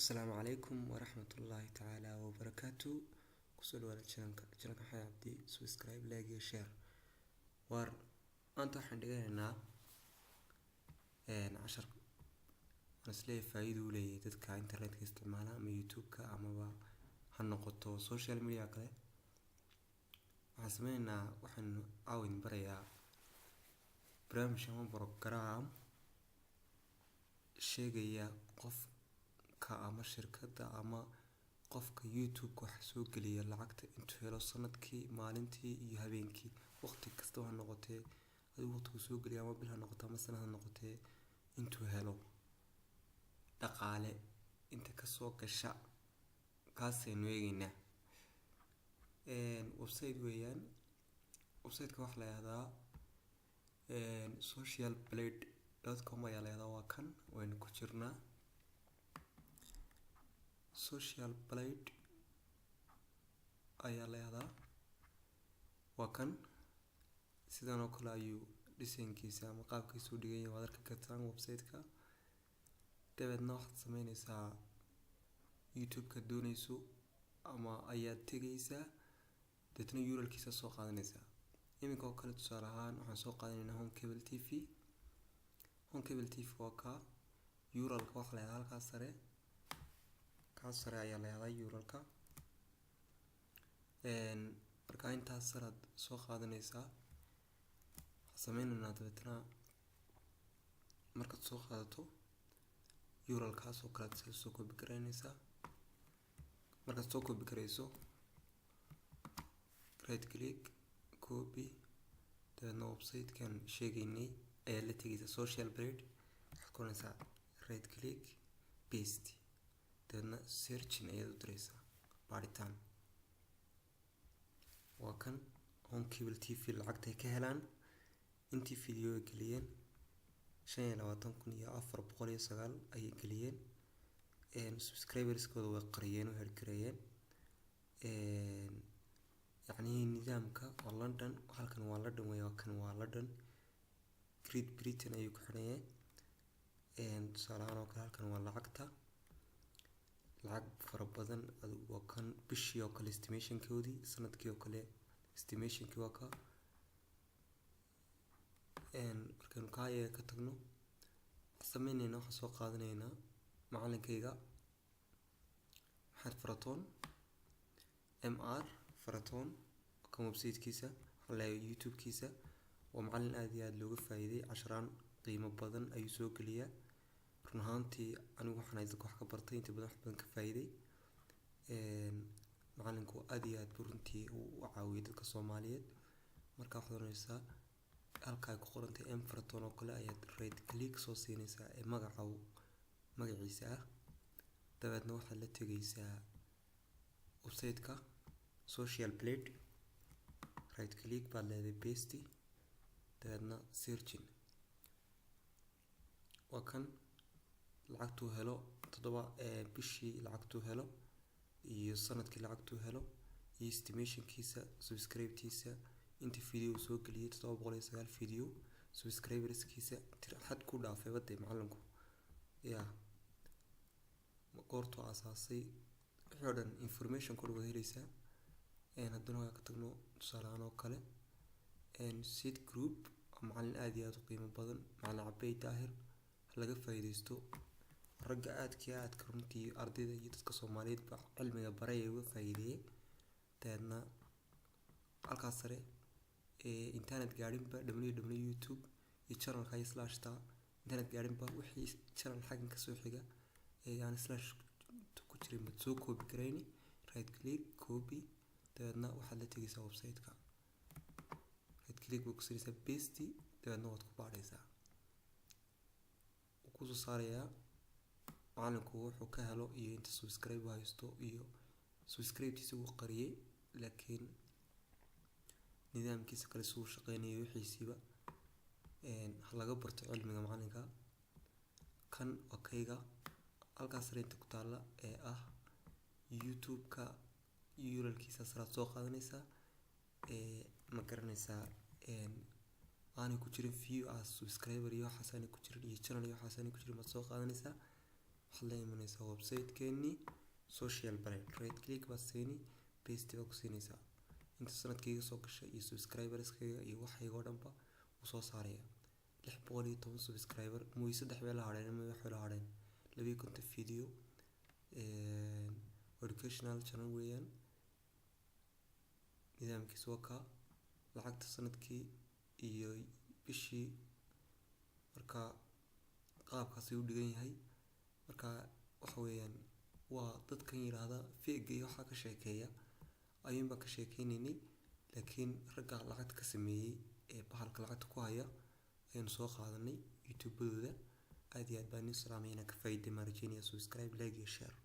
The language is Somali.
Asalaamu calaykum waraxmatullaahi tacaala wabarakaatu. Kusoo dhawaada channelka Maxamed Cabdi. Subscribe, like iyo share. War maanta waxaan dhiganaynaa cashar aan isleeyahay faa'iido u leeyahay dadka internetka isticmaala, ama YouTube-ka amaba ha noqoto social media kale. Waxaan sameyneynaa, waxaan caawa idin barayaa barnaamij ama program sheegaya qofka ama shirkadda ama qofka YouTube-ka wax soo geliya lacagta intuu helo sanadkii, maalintii iyo habeenkii, waqti kastaba ha noqotee. Adigu waqtigu soo geliya, ama bil ha noqoto ama sanad ha noqotee, intuu helo dhaqaale, inta kasoo gasha, kaasaynu eegeynaa. Website weeyaan. Website-ka waxaa la yihahdaa socialblade.com ayaa la yihahdaa. Waa kan, waynu ku jirnaa. Social Blade ayaa la yihahdaa, waa kan. Sidan oo kale ayuu designkiisa ama qaabkiisa u dhigan yahay, waad arki kartaan website-ka. Dabeedna waxaad sameyneysaa, YouTube-ka dooneyso ama ayaad tegeysaa, deetna URL-kiisa soo qaadaneysaa. Iminka oo kale, tusaale ahaan, waxaan soo qaadanaynaa Home Cable TV. Home Cable TV waa kaa. URL-ka waxaa la yihahdaa halkaas sare, kaas sare ayaa la yihahdaa URL-ka. Marka intaas saraad soo qaadaneysaa. Waxaan sameyneynaa dabeetna, markaad soo qaadato URL-kaas oo kale aad soo copy gareyneysaa. Markaad soo copy gareyso, right click, copy, dabeedna website-kan sheegeynay ayaa la tegeysaa, Social Blade. Waxaad ku oranaysaa right click, paste, dabeedna searching ayaad u direysaa, baaritaan. Waa kan Home Cable TV. Lacagtay ka helaan intii video ay geliyeen, 25,409 ayay geliyeen. Subscriberskooda way qariyeen oo hergareeyeen. Yacni nidaamka waa London, halkan waa London wey, kan waa London, Great Britain ayuu ku xiran yahay. Tusaale ahaan oo kale, halkan waa lacagta, lacag fara badan. Adigu waa kan bishii oo kale estimationkoodii, sanadkii oo kale estimationkii waa ka. Markaynu kaa iyaga ka tagno, waxaan sameyneynaa, waxaan soo qaadanaynaa macalinkayga Maxamed Faratoon, MR Faratoon. Kan websitekiisa, waxaan leeyahay YouTube-kiisa. Waa macalin aad iyo aad looga faa'iiday, casharaan qiimo badan ayuu soo geliyaa. Run ahaantii anigu waxaan ahay dadka wax ka bartay, inta badan wax badan ka faa'iiday. Macalinku aad iyo aad buu runtii u caawiyay dadka Soomaaliyeed. Marka waxaad oranaysaa, halka ay ku qorantay M Faratoon oo kale ayaad right click soo siinaysaa ee magaca magaciisa ah. Dabeedna waxaad la tegaysaa website-ka Social Blade, right click baad leedahay, paste, dabeedna searching. Waa kan lacagtuu helo, toddoba bishii lacagtuu helo iyo sanadkii lacagtuu helo iyo estimationkiisa, subscribe-tiisa, inta video uu soo geliyay, 709 video, subscriberskiisa tir xad ku dhaafay badee, macalinku ya goortuu aasaasay, wixii oo dhan information ku wada heleysaa. Haddana waa ka tagno, tusaale ahaan oo kale, Seed Group waa macalin aad iyo aad u qiimo badan, macalin Cabey Daahir. Ha laga faa'iidaysto ragga aadka iyo aadka runtii ardayda iyo dadka Soomaaliyeed ba cilmiga baray ee uga faa'iideeyay. Dabeedna halkaas sare ee internet gaadhinba, www YouTube iyo channelka iyo slashta internet gaadhinba, wixii channel xaggan kasoo xiga ee aan slash ku jirin baad soo copy garayni, right click, copy, dabeedna waxaad la tegaysaa website-ka, right click baad ku siinaysaa, paste, dabeedna waad ku baadhaysaa. Wuu kusoo saarayaa macalinku wuxuu ka helo iyo inta subscribe uu haysto, iyo subscribe-tiisa wuu qariyay, laakiin nidaamkiisa kale suu shaqeynayo wixiisiiba ha laga barto cilmiga macalinka. Kan waa kayga. Halkaas sare inta ku taalla ee ah YouTube-ka URL-kiisa saraad soo qaadanaysaa. Ee ma garanaysaa, aanay ku jirin view as subscriber iyo waxaas aanay ku jirin, iyo channel iyo waxaas aanay ku jirin, baad soo qaadanaysaa. Waxaad la imanaysaa website-keenii Social Blade, right click baad siini, paste baad ku siinaysaa. Inta sanadkayga soo gashay iyo subscriberskayga iyo waxayga oo dhanba wuu soo saaraya. 610 subscriber mooy, saddex bay la hadheen ama waxay la hadheen 52 video. Educational channel weeyaan, nidaamkiisu waa kaa, lacagta sanadkii iyo bishii. Marka qaabkaas ayuu u dhigan yahay. Marka waxa weeyaan waa dadkan yiraahda fake iyo waxaa ka sheekeeya ayuun baan ka sheekeynaynay, laakiin ragga lacagta ka sameeyey ee bahalka lacagta ku haya ayaanu soo qaadanay YouTube-adooda. Aad iyo aad baan idin salaamay. Inaan ka faa'iiday maan rajeynaya. Subscribe, like iyo share.